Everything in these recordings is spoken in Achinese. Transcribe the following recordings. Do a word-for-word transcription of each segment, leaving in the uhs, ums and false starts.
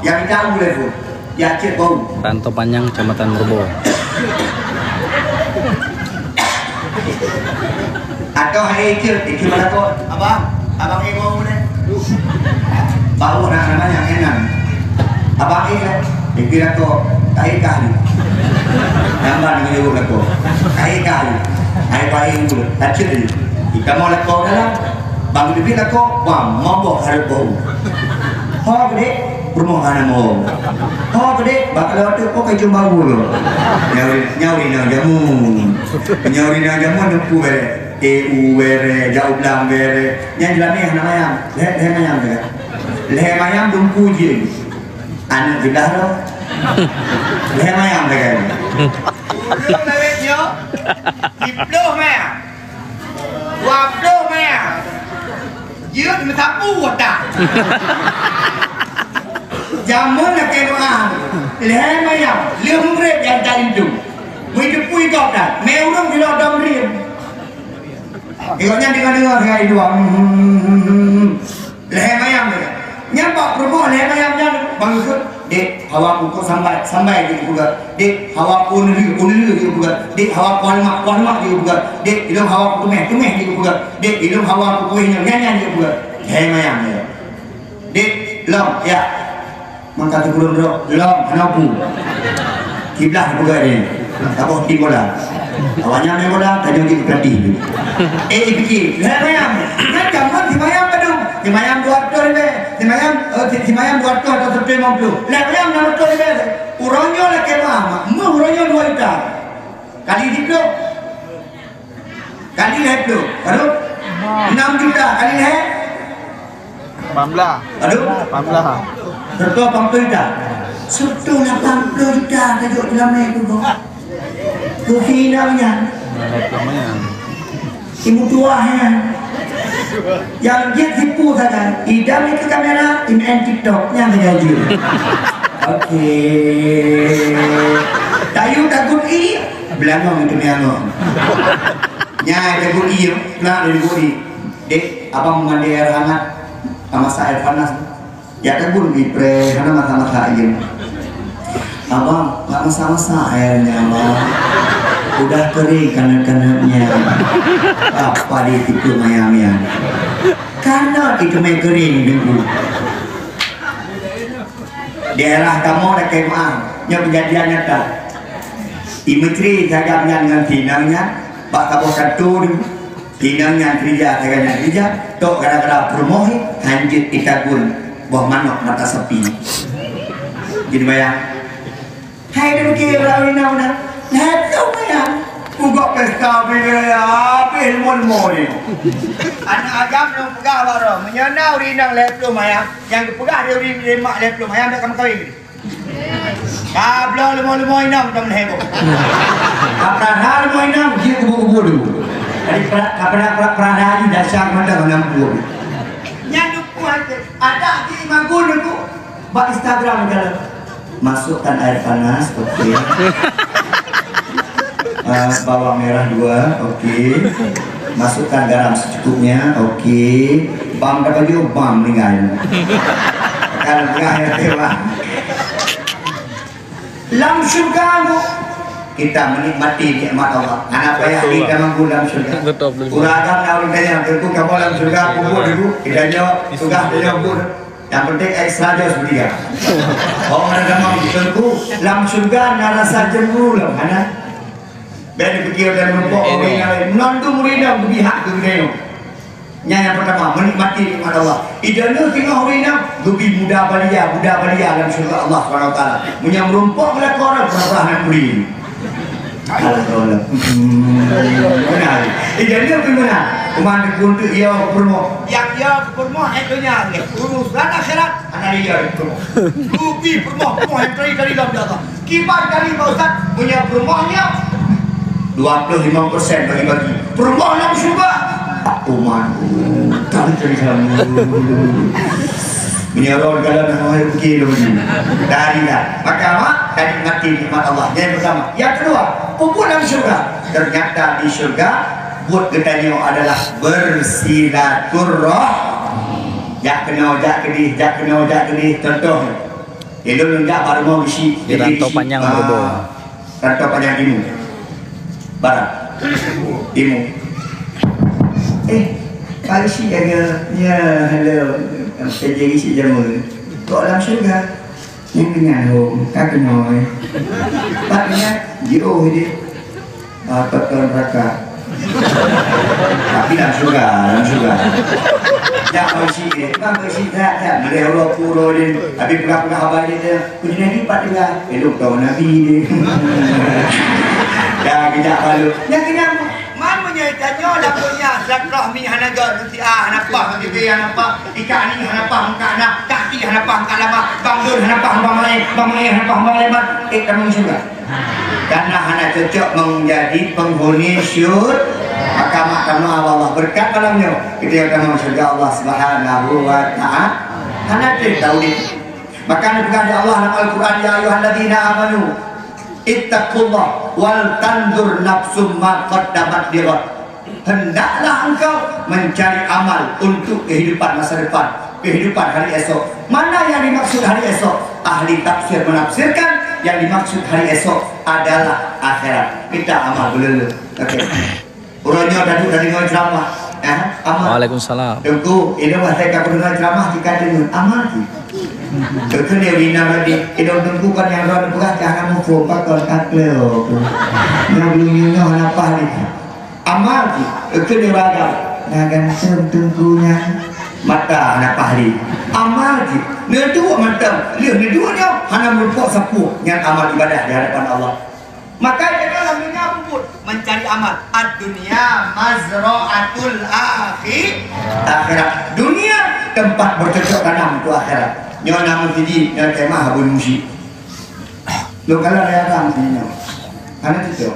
Nyang tahu level. Ya cek bau. Rantau Panyang, Kecamatan Meureubo. Atau hai cek, cek mana kau? Abang, abang eh bau deh. Bau nak namanya enak. Abang eh deh. Dikira kau kai kah ni. Gambar dengan jauh lah kau. Kai kah ni. Hai baik dulu. Tacet ni. Kita mau lah kau dalam. Bang Bibit lakoe, bang, mabök hareup bau. Ho geude, peurumoh hana mabök. Ho geude, bak lewat tu, oh, kacung bau lo. Nyauri, nyauri nang jamu. Nyauri nang jamu, nempu bere. E, u, bere, jau blang, bere. Nyang jeulami hana mayam. Lhèe, lhèe mayam teuka. Lhèe mayam, dumpu jih. Aneuk jeulah lo. Lhèe mayam teuka. Ureueng lawét nyoe, siploh mayam. Dua ploh mayam. Jeuet meusapu watak. Jameun lakèe meu'ah. Lhèe mayam. Lheueh mugreb nyang tarindu. Meuteupeue gob that. Mé ureueng sidroe dom riem. Gobnyan deungoe-deungoe keuhai dua. Hmm. Lhèe mayam nyan. Nyan bak peurumoh lhèe mayam nyan, bang Yusuf, "Dek, hawa ku kok sambai, sambai," jeuet geupeugah. "Dek, hawa ku neuleu, ku neuleu," jeuet geupeugah. "Dek, hawa ku aleumak, ku aleumak," jeuet geupeugah. "Dek, ilôn hawa ku teumeh, teumeh," jeuet geupeugah. "Dek, ilôn hawa ku kueh nyoe, nyan, nyan," jeuet geupeugah. Lhèe mayam nyan. "Dek, lom, ya." Maka teukurong droe, "Lom, hana ku." Kiblah buka dia. Taboh tim bola. Awaknyan main bola, tanyoe jeuet pelatih. Eh, ipike, lhèe mayam. Nyan jameun simayam padum. Simayam dua ratus ribèe. Simayam, eh, si-, simayam dua ratus atau seratus lima puluh. Lhèe mayam enam ratus ribèe. Uroe nyoe lakèe meu'ah, meuh uroe nyoe dua juta. Kali siploh. Kali lhèe ploh. Aduh. Enam juta kali lhèe. Lapan belas. Aduh. Lapan belas. Seratus lapan puluh juta. Seratus lapan puluh juta tajok di lamé tu, Bang. Keu si inong nyan. Lumayan. Ibu tuah nyan. Nyang jeuet tipu sagai. Idam ikeu kamera, imain TikTok. Nyan sagai jeuet. Oke. Tayue tagut ie, beulangong itu meulangong. Nyan tagut ie, nak tagut ie. Dek, abang mandi air hangat, ka masak air panas. Ya, kan guru dipreh, hana masak-masak air. Abang, nggak masak-masak airnya, Abang. Udah kering kanat-kanatnya. Apa di situ mayam-mayam? Kanat itu mai kering dulu. Daerah kamoe lakèe meu'ah, nyoe kejadian nyata. Di Meucre sagai nyan ngon si inong nyan, bak saboh kantô dulu. Inong nyan keurija, sagai nyan keurija, tok gara-gara peurumoh, hanjeuet itagun boh manok mata sapi. Jadi bayang. Hai, demikian orang inong dah. Nah, tu bayang. Ugok pesta bela ya, habis lima-lima ni. Anak agam lôn peugah baroe, meunyoe na ureueng inong lhèe ploh mayam, nyang geupeugah di ureueng mak lhèe ploh mayam, dak ka meukawen. Ka bloe leumo-leumo inong tom lhèe boh. Ka prada leumo inong, jeuet kubu-kubu dulu. Jadi pra-, ka prada, pra-, prada ni dasar mantong lam kubur. Nyan duku hati. Ada di magun duku. Bak Instagram kalau. Masukkan air panas, oke. Eh, bawang merah dua, oke. Masukkan garam secukupnya, oke. Bang dah baju, bang meninggal. Kalau enggak, ya, ya, Bang. Lam syurga, Bu, kita menikmati nikmat Allah. Anak payah kita mampu lam syurga. Betul, betul. Urang agam nak ditanya, tentu kamu lam syurga, kubur dulu. Kita jawab, sudah, kita jawab, Bu. Yang penting extra jauh sepertiga. Orang ada damam, tentu lam syurga na rasa cemburu lah, mana? Bèk dipikir dan meureumpok ureueng nyang laén. Meunan tu murit dah geubri hak keu geutanyoe. Nyan nyang peurtama, meunikmati nikmat Allah. Idaneu singoh ureueng nyan geubri muda balia, muda balia lam syeuruga Allah Subhanahu Wa Taala. Meunyoe meurumpok meulakoe, pura-pura hana geubri. Alah, Allah. Hmm, beuna. Idaneu pi meunan. Kuman dikeuneuk ia peurumoh. Nyang ia peurumoh, eh, donya ni. Urusan akhirat, hana ia peurumoh. Geubri peurumoh, peurumoh nyang teurimong dari Allah. Kiban kali, Pak Ustaz, meunyoe peurumoh nyoe dua puluh lima persen bagi-bagi. Peurumoh lam syeuruga. Umat. Tadi cerita. Meunyoe roh dalam hal fikir dulu. Dari dah. Maka, mak, tadi mati nikmat Allah. Yang pertama. Yang kedua, peue lam syeuruga. Ternyata di syeuruga, buet geutanyoe adalah bersilaturrahmi. Jak keunoe, jak keudeh, jak keunoe, jak keudeh. Contoh, Ilôn neujak bak rumoh bisi, di Rantau Panyang, ah, Meureubo. Rantau Panyang Timu. Barat. Timu. Eh, Pak Isi jaga. Ya, halo. Saya jadi si jamu. Kok lam syurga? Nyang keunyan hom, ka keunoe. Pat nyan, jiôh idéh. Ah, teuka neuraka. Tapi lam syurga, lam syurga. Jak beusi idéh, bang beusi that, that. Meuleueh uroe pue uroe idéh. Habis peugah-peugah haba idéh, "Kunjung Nabi pat tinggai?" Eh, lôn tahu Nabi idéh. Dah, geujak balut. Nyang keunyan, man meunyoe tanyoe lam donya, silaturahmi hana göt, si A hana paih, si B hana paih. Ikak ni hana paih muka na, kaki hana paih muka lama, bang dun hana paih bang maé, bang maé hana paih bang leman, eh, kamu syurga. Karena hana cocok menjadi penghuni syurga. Maka mak kamu Allah berkat malam nyoe. Kita yang kamu syurga Allah Subhanahu wa Ta'ala. Hana cerita udik. Maka dipeugah di Allah dalam Al-Quran, "Ya ayyuhalladzina amanu, ittaqullah wal tanzur nafsum ma qaddamat lighad." Hendaklah engkau mencari amal untuk kehidupan masa depan, kehidupan hari esok. Mana yang dimaksud hari esok? Ahli tafsir menafsirkan yang dimaksud hari esok adalah akhirat. Kita amal dulu. Oke. Uroe nyoe tadi tadi ngon ceramah. Eh, amal. Waalaikumsalam. Tengku, ini masa kamu dengar ceramah kita dengar amal tu. Tengku dia bina tadi, idong tengku kan yang orang pegang jangan mumpung pakon kakleo tu. Yang belum nyonya hana pahli. Amal jih, keu lé bagam. Nah, ganteng teungku nyan, mata hana pahli. Amal jih, neuduek mantong, lheueh neuduek nyoe hana meureumpok sapeue nyan amal ibadah di hadapan Allah. Maka jaga lam dunia pun mencari amal. Ad-dunya mazra'atul akhi-, akhirat. Dunia tempat bercocok tanam untuk akhirat. Nyoe na meuseujid, nyoe kemah Abu Musi. Lôn kalon raya agam di nyoe. Hana cocok.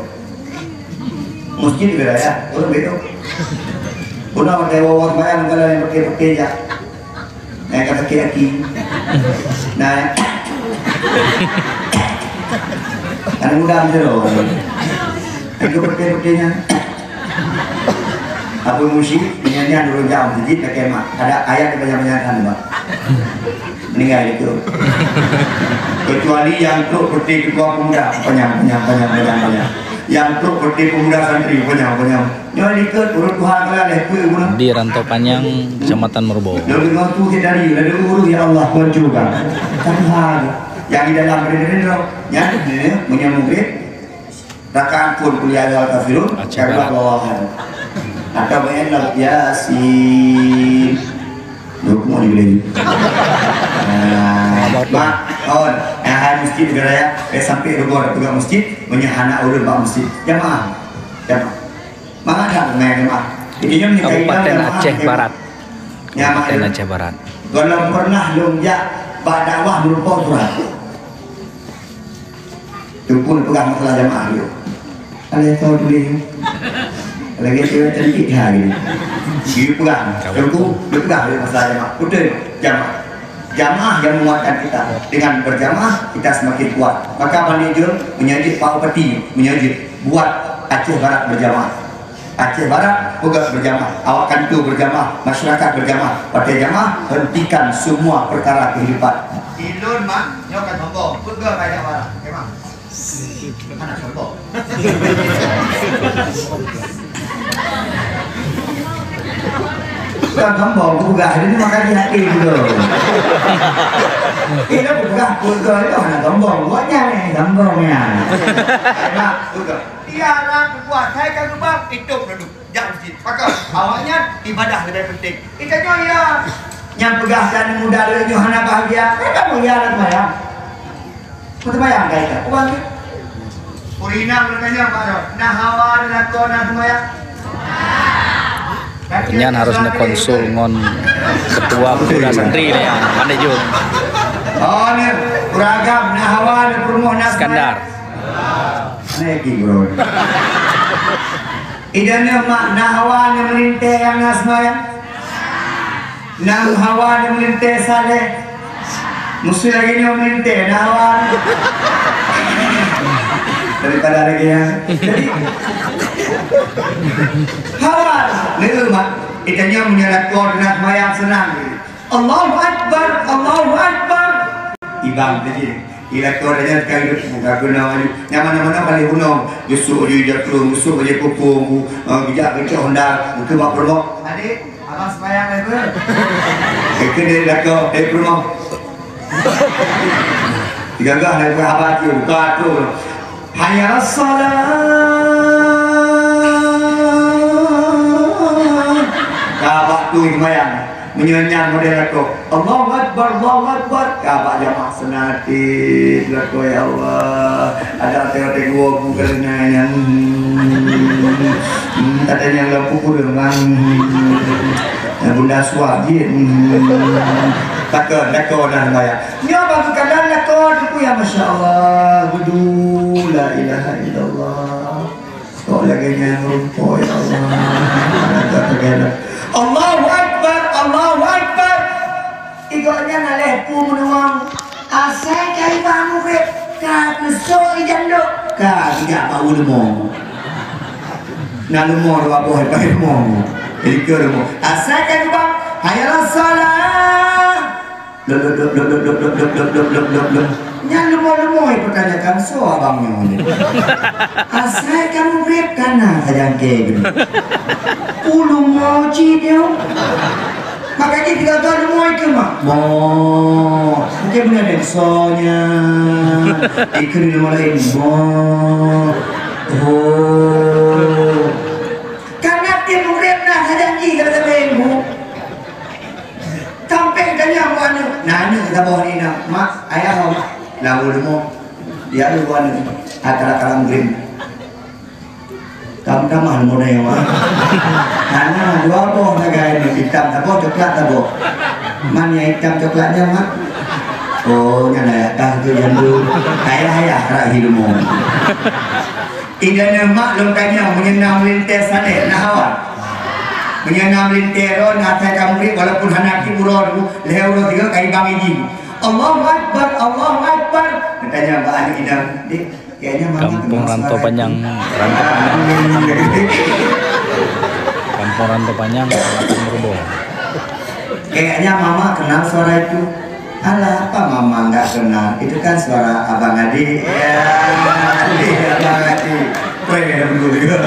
Masjid ke raya, ureueng beda. Puna watèe wawa sembahyang, lôn kalon nyang putih-putih jak. Nyang ka sakét aki. Nah, aneuk muda meusidroe. Nyang putih-putih nyan. Abu Musi, nyan-nyan ureueng jak masjid, lakèe mak. Ada ayat di banyak-banyak kan, Pak. Meninggai itu. Kecuali nyang trok peureté ketua pemuda, panyang, panyang, panyang, panyang, panyang. Nyang trok peureté pemuda santri, panyang, panyang. Nyoe likot ureueng tuha kala leh, peue guna. Di Rantau Panyang, Kecamatan Meureubo. Lalu dengan tu dia dari, lalu urus ya Allah, Tuhan juga. Satu hal, yang di dalam diri-diri, ya, ya, punya murid. Rakaat pun Qul ya ayyuhal kafirun, Aceh karena Barat. Bawahan. Atau main lam Yasin. Dukung di beli. Nah, Abang tu. Mak, kawan, nah, hai masjid negara ya, eh, sampai rukun pegang masjid, meunyo hana ureueng bak masjid. Jamaah. Jamaah. Mangat tak pemain jamaah? Jadi, nyoe ni Kabupaten kaedah jamaah, Aceh jamaah. Barat. Jamaah. Kabupaten Aceh Barat. Belum pernah lôn jak bak dakwah meureumpok surat. Teungku neupeugah masalah jamaah nyoe. Alah, kau tuléh. Lagèe cewek cantik ha gini. Dia peugah. Teungku, dia peugah dia masalah jamaah. Betul, jamaah. Jamaah yang menguatkan kita. Dengan berjamaah, kita semakin kuat. Maka Bani Jun menyajik Pak Bupati, menyajik buat Aceh Barat berjamaah. Aceh Barat, peugah berjamaah. Awak kantor berjamaah, masyarakat berjamaah. Pakai jamaah, hentikan semua perkara kehidupan. Ilôn mak, nyoe kan sombong. Peugah banyak barang. Memang. Hana sombong. Bukan sombong, aku peugah. Ini makanya hati dulu. Ini aku peugah, peugah itu hana sombong. Buatnya ni, sombongnya. Mak, peugah. Tiara kepuasan ka geubang, itu produk. Jak masjid. Maka, awaknyan ibadah lebih penting. Kita nyoe ya. Nyang peugah dan muda lagèe nyoe hana bahagia. Kan kamu ya anak mayang. Mau sembahyang ka ita? Uang ke? Urina bertanya Pak Ron. Nah hawa dan aku nak sembahyang. Nyan harus neukonsul ngon ketua pemuda santri ni, Pandai Jun. Oh, ni beragam. Nah hawa, nah perumoh, nah Iskandar. Nah, ya, Ki, bro. Idana mak, nah hawa, nah melinteh yang nah sembahyang. Nang hawa dan melinteh saleh. Musuh lagi nyoe melinteh, nah hawa. Daripada lagi yang. Jadi, hawa, ni mak. Itanya menyerah kau dengan semayang senang. Allahu Akbar, Allahu Akbar. Ibang tadi. Ilakon nyan sekali buka guna maju. Nyang mana-mana paling gunong. Yusuf je jatung, Yusuf je pupung, eh, bijak keucok honda, mungkin bak promo. Adik, abang sembahyang lagi. Itu dia lakon, eh, promo. Digagah lagi abang tu, buka tu. Hayya salat. Ka bak tu sembahyang. Meunyoe nyan model lakoe, "Allahu Akbar, Allahu Akbar." Ka bak jamaah seunati lakoe, "Ya Allah, ada tengok-tengok bu keureungai nyan. Hmm, ada nyang lampu kureueng lang. Yang bunda suah jih. Hmm." Takon, takon dah sembahyang. Nyoe bagi kalian lakoe, ya, masya Allah. Wudu, la ilaha illallah. Kok lagèe nyan rupa, ya Allah. Allahu Akbar, Allahu Akbar. Igok nyan aléh pu meunuang. Asai ka iba mugrib, ka keusok ijandok, ka gigak bak u leumo. Na leumo dua boh iba leumo. Jadi ke leumo. Asai ka iba, hayya alas salah. Lop, lop, lop. Nyan leumo-leumo ipeutanyakan, soe abang nyoe? Asai ka mugrib kana sajangke geuh. Pu leumo cit nyoe. Maka jih tiga kali leumo ikeu mak. Mo. Oke beuna deh soe nyan. Ikeu leumo laén. Mo. Oh. Kana tiep mugrib na sajangke sabe-sabe Bu. Sampéng tanyong bu aneuk. Nah, aneuk saboh ni na, "Mak, ayah ho, mak?" Lalu leumo. Dia lu bu aneuk. Akara-kara mugrib. Tam tamah leumo na, ya, mak. Nah, nah, dua boh sagai ni, itam saboh, coklat saboh. Man nyang itam coklat nyan, mak? Oh, nyan ayah tah tu, nyan tu. Ayah, ayah, rahi leumo. Indana mak lôn tanyong, meunyoe na meulintèe sanéh, na hawa. Meunyoe na meulintèe droe, na asai ka mugrib, walaupun hana tiep uroe, lhèe uroe sigoe ka ibang iji. Allahu Akbar, Allahu Akbar. Geutanyong bak aneuk inong, "Dek, kayaknya mama kenal suara itu." Kampung Rantau Panyang, Rantau Panyang. Kampung Rantau Panyang, Rantau Panyang. Kayaknya mama kenal suara itu. Alah, apa mama nggak kenal? Itu kan suara abang Adi. Ya, Adi, abang Adi. Keren ya, betul juga.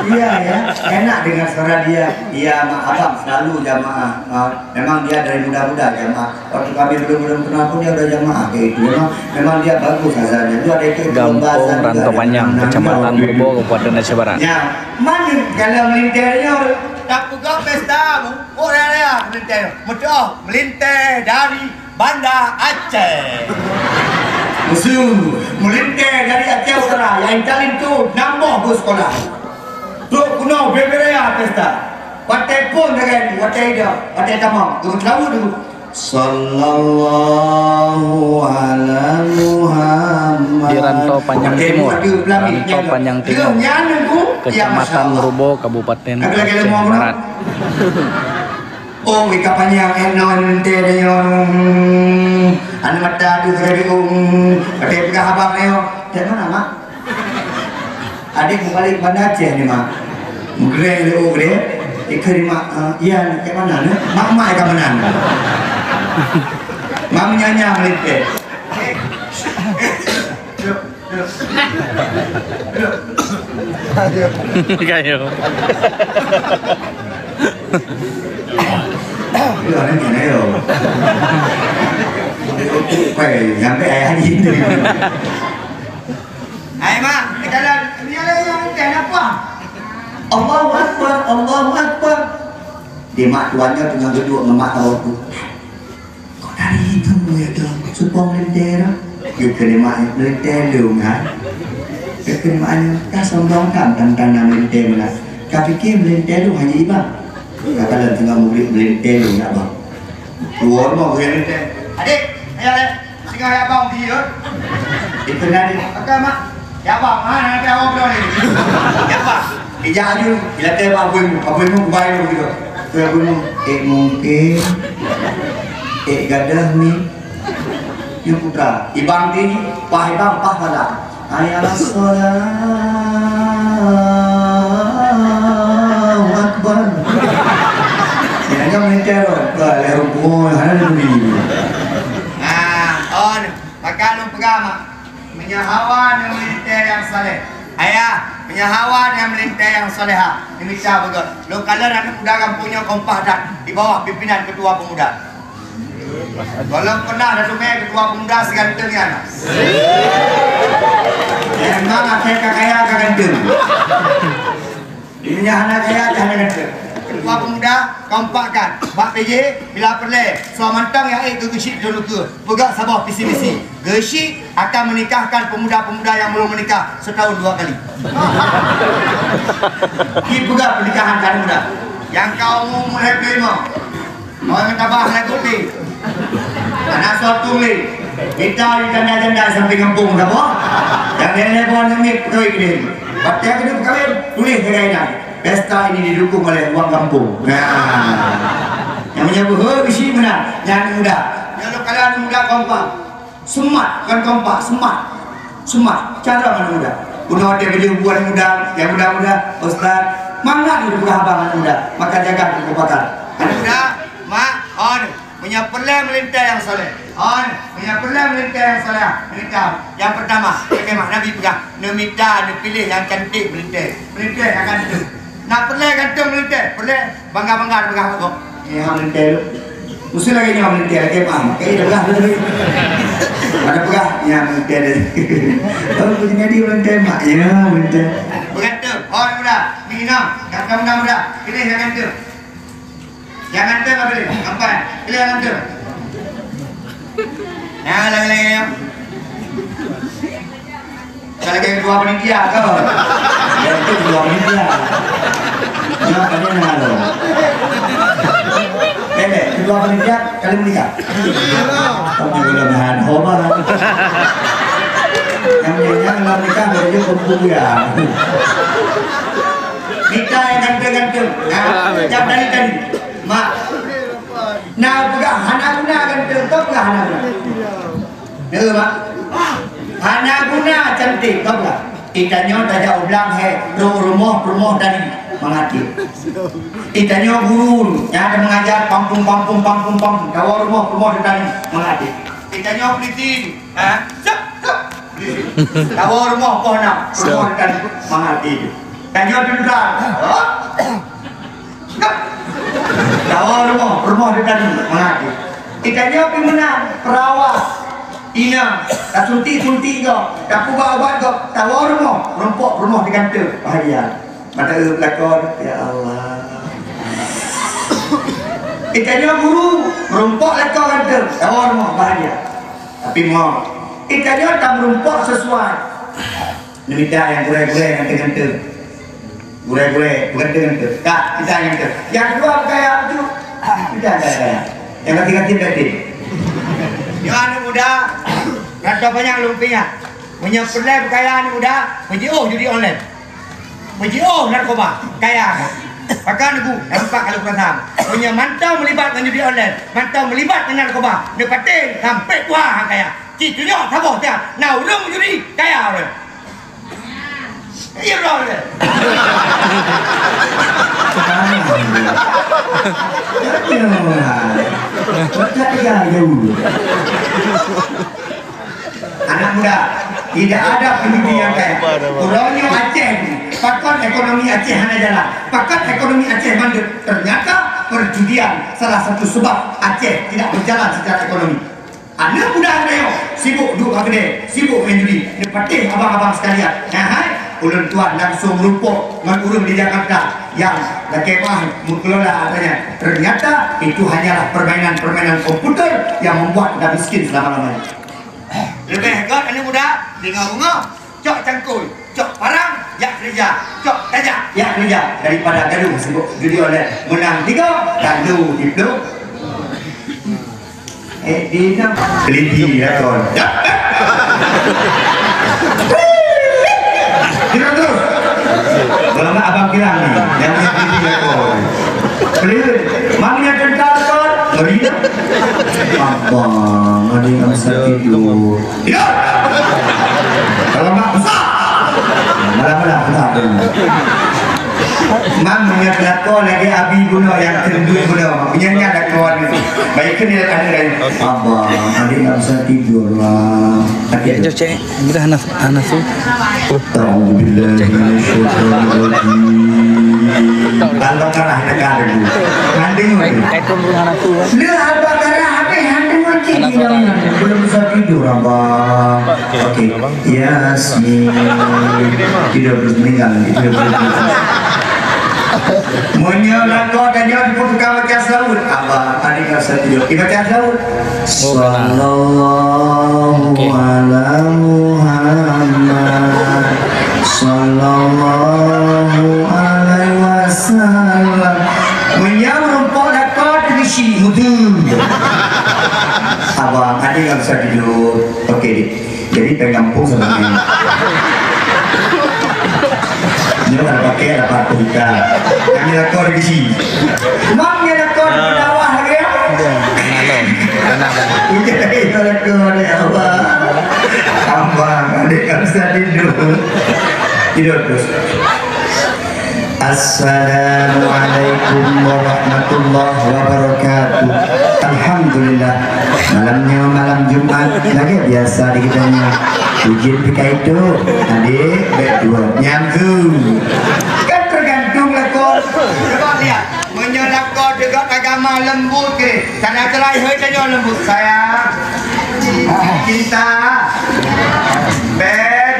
Iya ya, enak dengar suara dia. Iya, mak abang selalu jamaah. Ah, memang dia dari muda-muda jamaah. Waktu kami belum-belum kenal pun dia udah jamaah kayak itu. Memang, memang dia bagus azannya. Itu ada itu Gampong Rantau Panyang, Kecamatan Purbo, Kabupaten Aceh Barat. Ya, mana kalau melintirnya? Tak pegang pesta, bu. Oh, raya-raya meulintèe. Meutuah meulintèe dari Banda Aceh. Museum meulintèe dari Aceh Utara nyang intat linto nam boh bus sekolah. Trok keunoe bèe-bèe raya pesta. Watèe phôn sagai, watèe ida, watèe tamong, geumeuseulaweuet dulu. Sallallahu ala Muhammad. Di Rantau Panyang Timur, Rantau Panyang Timur, Kecamatan Rubo, Kabupaten Aceh Barat. Oh, ika panyang, eh, non, teh, deh, non. Aneuk mata tu, teh, deh, um. Teh, peugah abang, deh, oh. Dari mana, Mak? Adik mau balik Banda Aceh ni, Mak. Meugreng, deh, oh, deh. Ika di mak, eh, iya, ni, kat mana, ni? Mak, mak, kat mana, ni? Mak menyanya, melinteh. Kayo. Hai, Mak, ke dalam. Ni ada yang kenapa? Allahu Akbar, Allahu Akbar. Di mak tuannya tengah duduk ngemak tahu tu. Kok dari itu ya tu? Supaya melintir. Yuk ke lima melintir lu kan? Yuk ke lima anu. Dah sombong kan tentang melintir mana? Kau fikir melintir lu hanya ibang. Kata dalam tengah murid melintir lu nak bang. Dua rumah boleh melintir. Adik, ayo, adik. Singgah ya bang dia. Itu nanti. Oke, Mak. Ya bang, mana nanti awak berani? Ya bang. Ijak aju, ila teh bak abui mu, abui mu kubai mu gitu. Tu abui mu, eh mungkin, eh gadah ni, ni putra. Ibang tinggi, pah ibang, pah pala. Hayya alas salah, Allahu Akbar. Ya, jangan melintir, wah, leh rukun, hana duri. Ah, Maka lôn peugah, mak, meunyoe hawa neumeulintée nyang saleh, ayah, meunyoe hawa neumeulintée nyang salehah, neumita beugét. Lôn kalon aneuk muda gampông nyoe kompak that di bawah pimpinan ketua pemuda. Gohlom pernah tateumé ketua pemuda siganteng nyan. Memang akhé ka kaya ka ganteng. Meunyoe hana kaya, hana ganteng. Ketua pemuda, kompak that. Bak P J, bila peureulée, soe mantong nyang ék keu geusyik lôn ukeue, peugah saboh visi misi. Geusyik akan menikahkan pemuda-pemuda nyang belum menikah setahun dua kali. Dipeugah pernikahan ka muda. Nyang ka umu mulai peulimong. Awai meutabah lagu pi. Hana soe tuléh. Mita di janda-janda sampéng gampông saboh. Nyang lhèe-lhèe boh aneuk miet peukawén keu lhèe. Watèe keuneuk peukawén, tuléh lagèe nyan. Pesta ini didukung oleh wang gampông. Nah. Nyang meunyoe beuhe bisi meunan, nyan muda. Nyoe lôn kalon muda kompak. Semat, bukan kompak, semat. Semat. Cara aneuk muda. Bunoe watèe beujuh buah aneuk muda, nyang muda-muda, ustaz, mangat geupeugah haba aneuk muda, maka jaga keukompakan. Aneuk muda, mak, on, meunyoe peureulèe meulintèe nyang saleh. On, meunyoe peureulèe meulintèe nyang saleh, meulintèe. Nyang peurtama, keuneuk mak Nabi peugah, neumita, neupiléh nyang cantik meulintèe. Meulintèe nyang ganteng. Na peureulèe ganteng meulintèe, peureulèe bangga-bangga tapeugah bak gob. Nyoe meulintèe lôn. Meusé lagèe nyoe meulintèe, lagèe bang. Kayak dah peugah tadi. Ada peugah, nyoe meulintèe tadi. Oh, jadi meulintèe, mak. Ya, meulintèe. Beuganteng. Oh, muda. Ni, nah. Ganteng muda-muda. Pilih yang ganteng. Jangan tu apa ni? Apa? Pilih orang tu. Nah, lagi-lagi. Kalau kayak ketua panitia ke? Ya, itu ketua panitia. Kenapa dia nak tu? Eh, ketua panitia kali menikah. Tapi belum ada hoba. Yang dia yang belum nikah, dia pun ya. Mita nyang ganteng-ganteng. Ha? Jaweueb dari tadi. Mak. Na peugah hana guna ganteng, kau peugah hana guna. Dengar, Mak. Hana guna cantik, kau peugah. Geutanyoe tajak u blang hai, rôh rumoh, rumoh tadi, mangat jih. Geutanyoe guru, nyang ka mengajar pampung, pampung, pampung, pampung, tawoe rumoh, rumoh tadi, mangat jih. Geutanyoe pulisi, ha? Sep, sep. Tawoe rumoh poh nam, rumoh tadi, mangat jih. Tanyoe tentara. Tawoe rumoh, rumoh di tadi, mangat jih. Geutanyoe pih meunan, perawat, inong, tasuntik-suntik gob, tapeubat-ubat gob, tawoe rumoh, rumpok rumoh di ganteng, bahagia. Mata eu lakon, ya Allah. Geutanyoe guru, rumpok lakon ganteng, tawoe rumoh, bahagia. Tapi mo, geutanyoe tameurumpok sesuai. Neumita nyang gurèe-gurèe ganteng-ganteng. Gurèe-gurèe, ganteng-ganteng. Ka, mita nyang ganteng. Nyang dua beukaya tu, mita nyang kaya. Nyang ganteng-ganteng ganteng. Nyoe aneuk muda, rata banyak lôn peuingat. Meunyoe peureulèe beukaya aneuk muda, peujiôh judi online. Peujiôh narkoba, kaya ka. Pakon Teungku, nampak kalau kurasa. Meunyoe mantong meulibat ngon judi online, mantong meulibat ngon narkoba, neupaténg sampai tuha han kaya. Ci tunyok saboh siat, na ureueng meujudi, kaya ureueng. Iya, bro, bro. Anak muda, tidak ada penjudi yang kaya. Uroe nyoe Aceh ni, pakon ekonomi Aceh hana jalan, pakon ekonomi Aceh mandek. Ternyata perjudian salah satu sebab Aceh tidak berjalan secara ekonomi. Aneuk muda geutanyoe sibuk duek bak keudè, sibuk main judi. Neupatéh abang-abang sekalian. Nyan hai, ulôn tuan langsung meurumpok ngon ureueng di Jakarta nyang lakèe meuah meukelola hartanya. Ternyata itu hanyalah permainan-permainan komputer yang membuat anda miskin selama-lamanya. Leubeh gèt aneuk muda, deungö beungöh. Cok cangkôi, cok parang, jak keureuja, cok tajak, jak keureuja, daripada gaduh sibuk judi online. Meunang tiga, tandu diplueng. Eh, di enam. Teliti ya, kawan. Kita terus. Kalau nggak abang kilang ni, yang punya teliti ya, kawan. Clear. Mana yang kental, kawan? Ngeri dah. Abang, ada yang sakit tu. Hidup! Kalau mak besar! Malah-malah besar tu. Mam, meunyoe lakoe lagèe Abi bunoe nyang keuneuk bunoe. Meunyoe nyan lakoe ni. Baik, keuneuk ada lain. Abang, adik nggak bisa tidur lah. Adik. Ya, cek. Udah, Anas, Anas tu. A'udzubillahi minasyaitonirrajim. Al-Baqarah tekan dulu. Nandeng lagi. Leuh Al-Baqarah habis, nandeng lagi. Belum bisa tidur, Abang. Oke. Yasin. Tidur terus meninggal. Tidur terus meninggal. Meunyoe lakoe tanyoe dibuka baca saut, Abang, adik nggak bisa tidur. Dibaca saut. Sallallahu ala Muhammad. Sallallahu alaihi wasallam. Meunyoe meurumpok lakoe teugisi, mudeng. Abang, adik nggak bisa tidur. Oke, Dik. Jadi, pèng gampông sama ni. Nyoe kalau pakai lapan puluh juta. Kami lakoe di sini. Mam, nyoe lakoe di bawah lagi, ya? Iya, tenang, tenang. Ujian lagi lakoe ni, Abang. Abang, adik tak bisa tidur. Tidur terus. Assalamualaikum warahmatullahi wabarakatuh. Alhamdulillah. Malam nyoe malam Jumat, lagèe biasa di geutanyoe. Ujian pih ka itu, adik, bèk tuwoe. Nyang tu. Kan tergantung lakoe. Cuba lihat. Meunyoe lakoe teugot agama lembut ke, tanda teurai hôi tanyoe lembut, sayang. Cinta. Beb.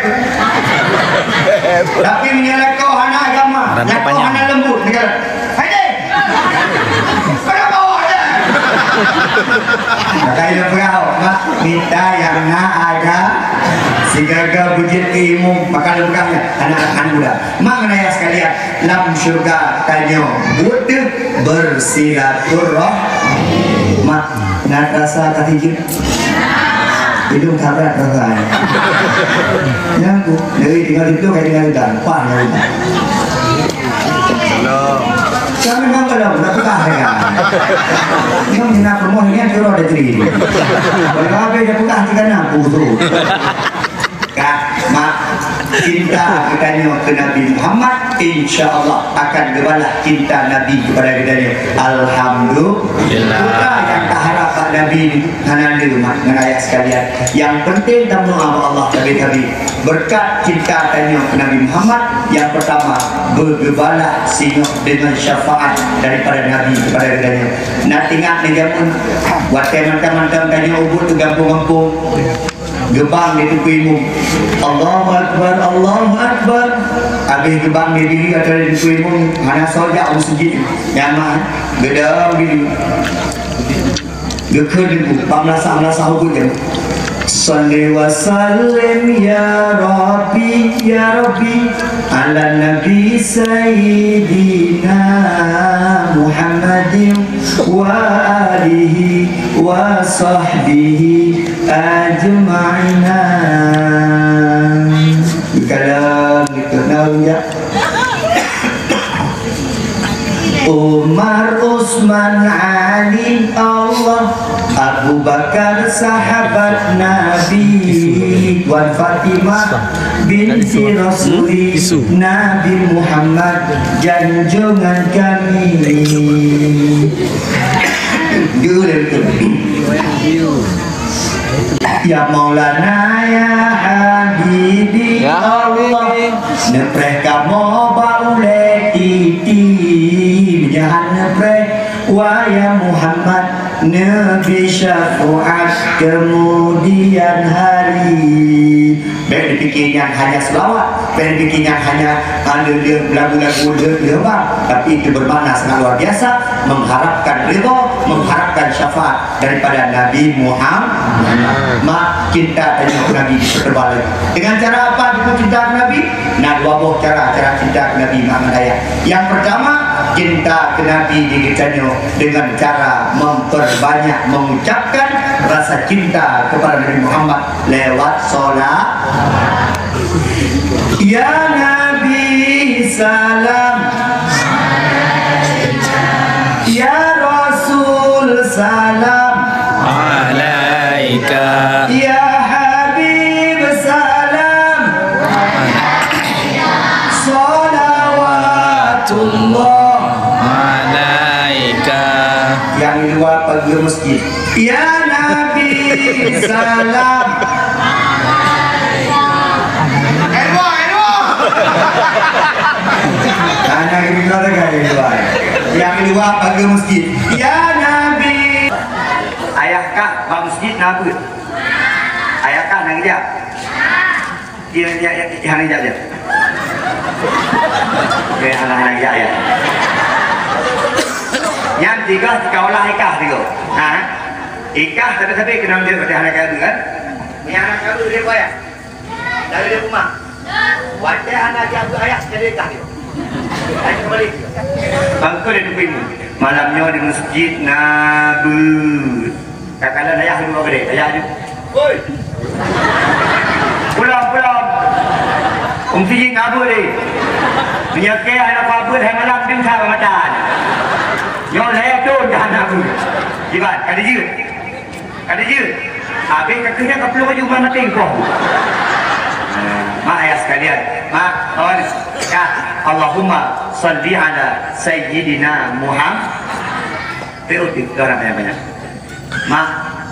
Tapi meunyoe lakoe hana agama, lakoe hana lembut, dia kata, "Hai deh. Kenapa awak dah?" Maka dia peugah, "Mak, minta nyang na agama." Sigaga beujeuet keu imum, maka dia peugah, "Anak-anak muda." Mak ngon ayah sekalian, lam syurga tanyoe buet deuh bersilaturahmi. Mak, na rasa ka hijeue? Idong tabrak rasa. Nyang ku, dari tinggal itu, kayak tinggal itu, pah dari itu. Kami memang belum, nak pegang saya. Nyang minat rumah ni, kan, suruh ada cerita. Kalau habis dah pegang, kita nak, busuk. Ka, mak, cinta geutanyoe keu Nabi Muhammad, insya Allah akan geubalah cinta Nabi kepada geutanyoe. Alhamdulillah. Bukan nyang taharap bak Nabi ni, hana le, mak, ngon ayah sekalian. Yang penting tamuah bak Allah tabi-tabi. Berkat cinta tanyoe keu Nabi Muhammad, yang pertama, beugeubalah singoh dengan syafaat daripada Nabi kepada geutanyoe. Na teuingat di jameun, watèe mantong-mantong tanyoe ubit u gampông-gampông. Geubang di Teungku Imum. Allahu Akbar, Allahu Akbar. Habéh geubang di diri atau di Teungku Imum, hana soe jak u meuseujid. Nyan mah, geudong di diri. Geukheun di Teungku, bak meulasah-meulasah ubit nyan. Shalli wa sallim ya Rabbi, ya Rabbi, ala Nabi Sayyidina Muhammadin wa alihi wa sahbihi ajma'ina. Kalau gitu, nah, ya. Umar, Utsman, Ali, Allah, Abu Bakar, sahabat Nabi, Wan Fatimah, binti Rasuli, Nabi Muhammad, janjongan kami. Ya Maulana, ya Habibi, ya Allah, Habibi, neupreh kamoe bak ulèe titi, meunyoe han neupreh, wahai Muhammad, neubi syafaat kemudian hari. Bèk dipikir nyan hanya selawat, bèk dipikir nyan hanya, ah, le-, le-, lagu-lagu le-, leumbang, tapi itu bermakna sangat luar biasa, mengharapkan ridha, mengharapkan syafaat daripada Nabi Muhammad. Mak, cinta tanyoe keu Nabi dipeuteubai. Dengan cara apa dipeuteubai cinta keu Nabi? Na dua boh cara, cara cinta keu Nabi, mak ngon ayah. Yang pertama, cinta keu Nabi di geutanyoe dengan cara memperbanyak mengucapkan rasa cinta kepada Nabi Muhammad lewat salat. Ya Nabi salam, ya Rasul salam, alaika, ya Habib salam, Ke masjid. Ya Nabi, salam. Elmo, elmo. Anak di luar kan, di luar. Yang di luar pagar masjid. Ya Nabi. Ayah kah bak masjid na beuet? Ayah kah na geujak? Dia, dia, dia, dia hana jak je. Dia hana, hana jak je. Nyan tiga, tiga olah ikah tiga. Ha? Ikah tapi-tapi kenal dia berarti hana kaya kan? Punya hana kaya dia bayar. Dari dia rumah. Watèe hana jak bu ayah jadi ikah dia. Ayo kembali. Bangko dia tunggu ilmu. Malam nyoe di masjid na beuet. Kakala ayah dua gede, ayah dia. Woi. Pulang, pulang. Ung sijik ngabut deh. Menyakeh anak pabut hai malam ding sa mata. Nyoe lé tu dah nak bu. Jiban, kada jeuet. Kada jeuet. Habis kakeunya ka pulang baju rumah mati kau. Mak ayah sekalian. Mak, kawan. Ya, Allahumma salli ala Sayyidina Muhammad. Perlu orang banyak-banyak. Mak,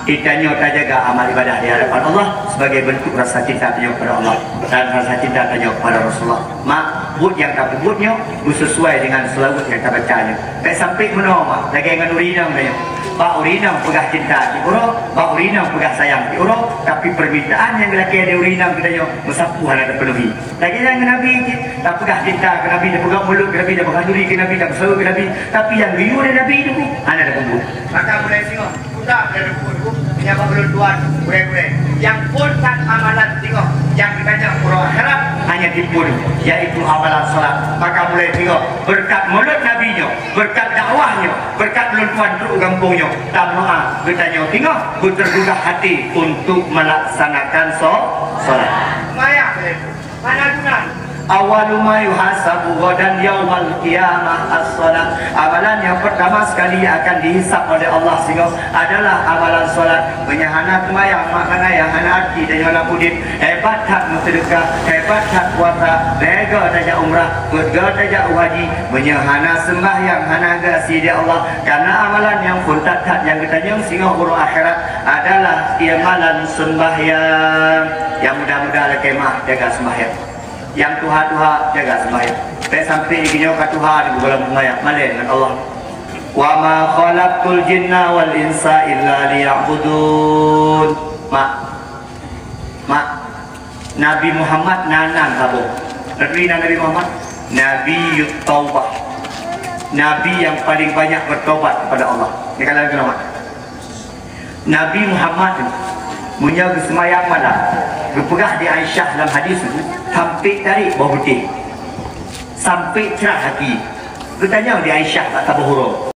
kita nyoe tajaga amal ibadah di hadapan Allah sebagai bentuk rasa cinta tanyoe kepada Allah dan rasa cinta tanyoe kepada Rasulullah. Mak, buet nyang tapeubuet nyoe beusesuai dengan selawat nyang tabaca nyoe. Bèk sampai meunoe, Mak, lagèe ngon ureueng inong tanyoe. Bak ureueng inong peugah cinta di uroe, bak ureueng inong peugah sayang di uroe, tapi permintaan nyang geulakèe di ureueng inong geutanyoe meusapeue hana tapeunuhi. Lagèe nyan ngon Nabi cit, tapeugah cinta keu Nabi, tapeugah mulod keu Nabi, tapeugah duri keu Nabi, tapeusaweue keu Nabi, tapi nyang geuyue lé Nabi itu hana tapeubuet. Maka mulai singoh, peugah lé Nabi itu, meunyoe bak ulôn tuan, gurèe-gurèe, nyang phôn that amalan singoh, nyang geutanyoe uroe akhirat hanya tiphôn, yaitu amalan salat. Maka mulai singoh, beureukat mulod Nabi nyoe, beureukat dakwah nyoe, beureukat ulôn tuan trok u gampông nyoe, tameudoa geutanyoe singoh beuteugugah hati untuk melaksanakan so-, salat. Seumayang. Mana guna? Awwalu ma yuhasabu ghadan yaumal qiyamah as-shalah. Amalan nyang pertama sekali akan dihisab oleh Allah singoh adalah amalan salat. Meunyoe hana seumayang, makna nyang hana arti dan nyang udép. Hebat that meuseudeukah, hebat that puasa, lhèe go tajak umrah, peuet go tajak u haji. Meunyoe hana seumbahyang, hana geuaséh di Allah, karena amalan nyang phôn that-that nyang geutanyoe singoh uroe akhirat adalah amalan seumbahyang. Nyang muda-muda lakèe meu'ah jaga seumbahyang. Nyang tuha-tuha jaga seumbahyang. Bèk sampai geutanyoe ka tuha di bulan seumbahyang, malèe ngon Allah. Wa ma khalaqtul jinna wal insa illa liya'budun. Mak, mak, Nabi Muhammad na nan saboh. Nabi na Nabi Muhammad, Nabi Taubah. Nabi yang paling banyak bertobat kepada Allah. Ni kalau kenapa? Nabi Muhammad nyoe, meunyoe geuseumayang malam, geupeugah di Aisyah lam hadis nyoe, sampai tarék boh beutéh, sampai crah gaki. Geutanyong di Aisyah bak saboh uroe,